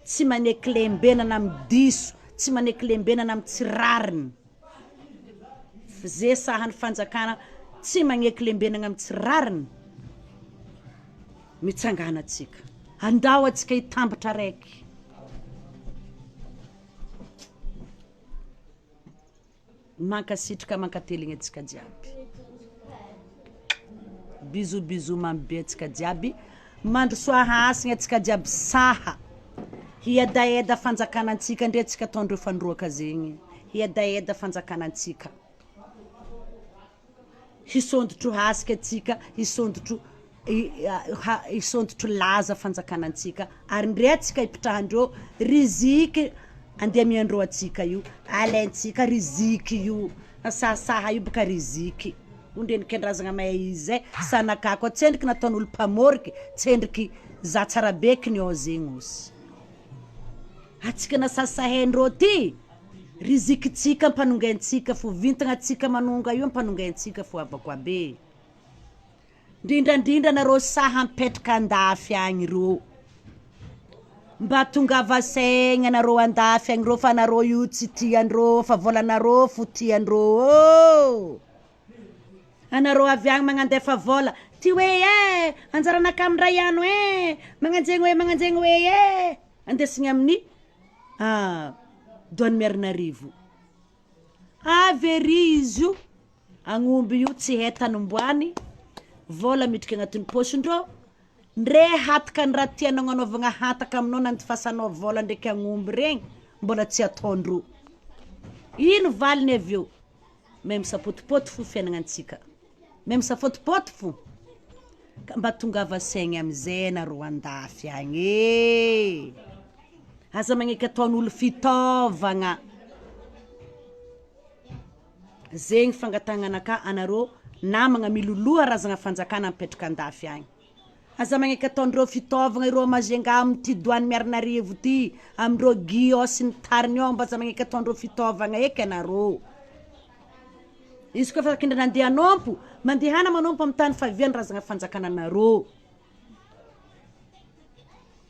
tsy maneky lembenana amin'ny diso, tsy maneky lembenana amin'ny tsy rariny, ze sahan'ny fanjakana tsy magneky lembenana amin'ny tsy rariny, mitsangàna tsika, andao atsika hitambatra araiky. Mankasitraka mankateligny antsika jiaby. Bisous bisous mamy be antsika jiaby. Mandrosoa hasigna antsika jiaby saha. Hiadaeda fanjakana antsika ndre antsika ataondreo fandroaka zegny. Hiadaeda fanjakana antsika. Hisondrotro hasika antsika, hisondrotro hisondrotro laza fanjakana antsika ary ndre antsika hipitrahandreo riziky andeha amiandreo antsika io, alaintsika riziky io, sahasaha io boka riziky, ondrenikin-drazagna mahay izy zay, sanakà koa tsendriky nataon'olo mpamôriky, tsendriky za tsara be kiniô zegny osy. Antsika nasasahaindreo ty, rizikintsika ampanongaintsika fo, vintagna antsika manonga io ampanongaintsika fo havako aby e. Ndrindrandrindra nareo saha mipetraka andafy agny reo, mba tongava saigna nareo andafy agny reo fa nareo io tsy tiandreo fa vôlanareo fo tiandreo ô! Anareo avy agny magnandefa vôla, ty hoe e, anjaranakahy mindray ano e, magnanjegny hoe magnanjegny hoe e, andesigny amin'ny douane Miarinarivo, avy ery izy io, agnomby io tsy hay tany omboany, vôla midriky agnatin'ny paosindreo. Ndre hataka ny raha tianao agnanaovagna hataka aminao nandifasanao vôla ndraiky agnomby regny mbola tsy ataondreo. Ino valiny avy eo? Mahay misapotipoty fo fiaignanantsika, mahay misafotipoty fo. Ka mba tongava saigny amizay nareo andafy agny e! Aza magneky ataon'olo fitaovagna, zegny fangatahagnanakahy anareo namagna miloloha razagna fanjakana mipetraka andafy agny, aza magneky ataondreo fitaovagna ireo Majunga amin'ity doany Miarinarivo ty, amindreo Guy ao sy ny tariny ao mba aza magneky ataondreo fitaovagna eky anareo, izy koa fa kendrena ande hanompo, mandehana manompo amy tany fahavian'ny razagna fanjakananareo.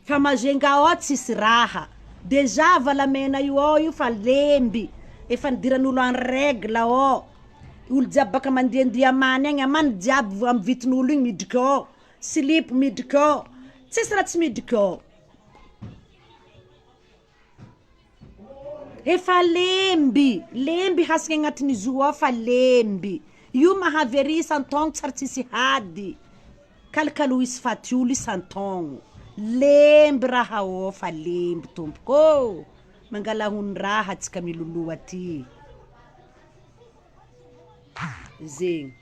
Fa Majunga ao tsisy raha, dejà valamena io ao io fa lemby, efa nidiran'olo en règle ao, olo jiaby baka mandiandia amany agny, amany jiaby amy vitin'olo igny midriky ao, silipo midriky ao, tsisy raha tsy midriky ao. Efa lemby, lemby hasigna agnatin'izy io ao fa lemby, io mahavy ery isan-taogno tsary tsisy hady, kalokaloha hisy faty olo isan-taogno, lemby raha ao fa lemby tompoko ô, mangala hon-draha tsika miloloha aty, zegny.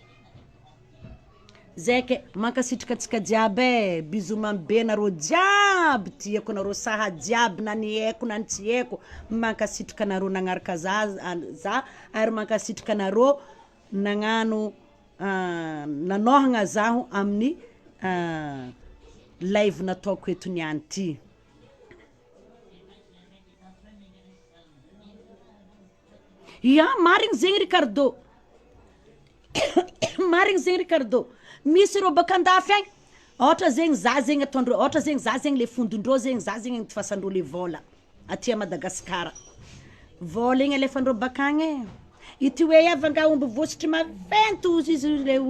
Zay ke, mankasitraka antsika jiaby e, bisous mamy be anareo jiaby, tiako anareo saha jiaby na ny aiko na ny tsy aiko, mankasitraka anareo nagnaraka zah zah ary mankasitraka anareo nagnano nagnohagna zaho amin'ny live nataoko eto niany ty. Ya, marigny zegny Ricardo, marigny zegny Ricardo, misy ireo baka andafy agny, ôhatra zegny zah zegny ataondreo, ôhatra zegny zah zegny le fondondreo zegny zah zegny andifasandreo le vôla aty Madagasikara, vôla igny alefandreo bakagny e, ity hoe avy anga omby vositry maventy ozy izy le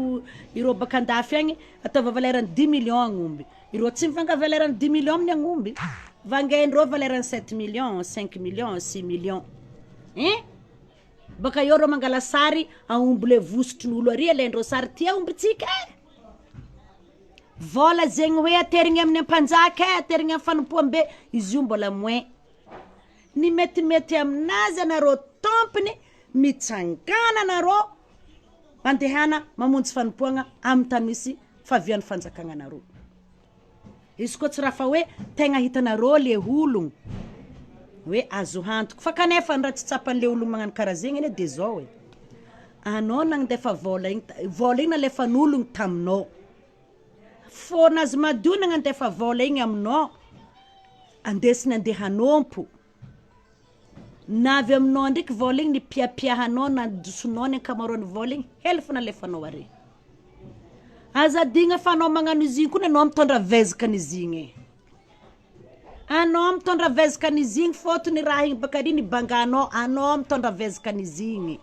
ireo baka andafy agny ataova valeran'ny dix millions agnomby, ireo tsy mivanga valeran'ny dix millions amin'ny agnomby, vangaindreo valeran'ny sept millions, cinq millions, six millions, hein! Baka eo reo mangala sary aomby le vositrin'olo ary alaindreo sary ty aombitsika e! Vôla zegny hoe aterigny amin'ny ampanjaka e, aterigny amin'ny fanompoambe, izy io mbola moins, ny metimety aminazy anareo tompony mitsangàna anareo mandehana mamonjy fanompoagna amin'ny tany misy fahavian'ny fanjakagnanareo. Izy koa tsy raha fa hoe tegna hitanareo le ologno hoe azo antoko fa kanefa raha tsy tsapan'le ologno magnano karaha zegny anie de zao e, anao nandefa vôla igny vôla igny nalefan'ologno taminao, fônazy madio nagnandefa vôla igny aminao andesiny ande hanompo, na avy aminao ndraiky vôla igny nipiapiahanao nandosonao ny ankamaroan'ny vôla igny hela fô nalefanao are. Aza adigna fa anao magnano izy igny koa anao mitondra vezakan'izy igny e, anao mitondra vezakan'izy igny fôtony raha igny baka ary nibanganao anao mitondra vezakan'izy igny.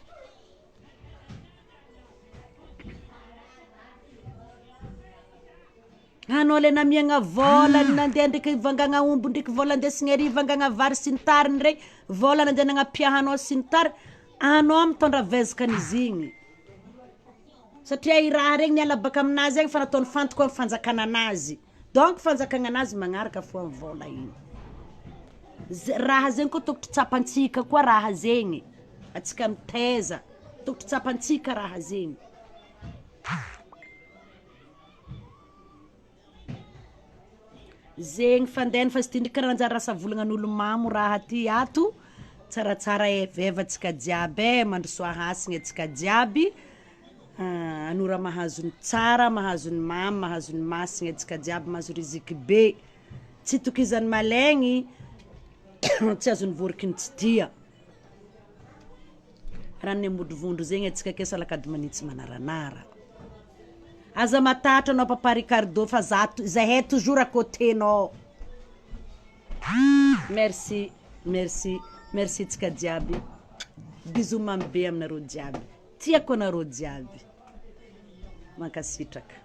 Anao le namiagna vôla nandeha ndraiky nivangagna omby ndraiky vôla andesigny ary hivangagna vary sy ny tariny regny, vôla nandeha nagnapiahanao sy ny tariny, anao mitondra vezakan'izy igny satria i raha regny niala baka aminazy agny fa nataony fantoko amy fanjakana anazy donc fanjakana anazy magnaraka fô amy vôla igny, ze raha zegny koa tokotry tsapantsika koa raha zegny, atsika mitaiza tokotry tsapantsika raha zegny. Zegny fandehany fa izy ty ndraiky kara nanjary lasa volagnan'olo mamo raha ty ato, tsaratsara eveva antsika jiaby e, mandrosoa hasigna antsika jiaby, anora mahazo ny tsara, mahazo ny mamy, mahazo ny masigna antsika jiaby, mahazo riziky be, tsy tokizan'ny malaigny, tsy azon'ny vôroky ny tsy tia. Ranon'ny Ambodivondro zegny antsika ake salakady magnitsy manaranara. Aza matahotra anao papa Ricardo fa za zahay toujours à côté nao. Merci merci merci antsika jiaby. Bisous mamy be aminareo jiaby. Tiako anareo jiaby. Mankasitraka.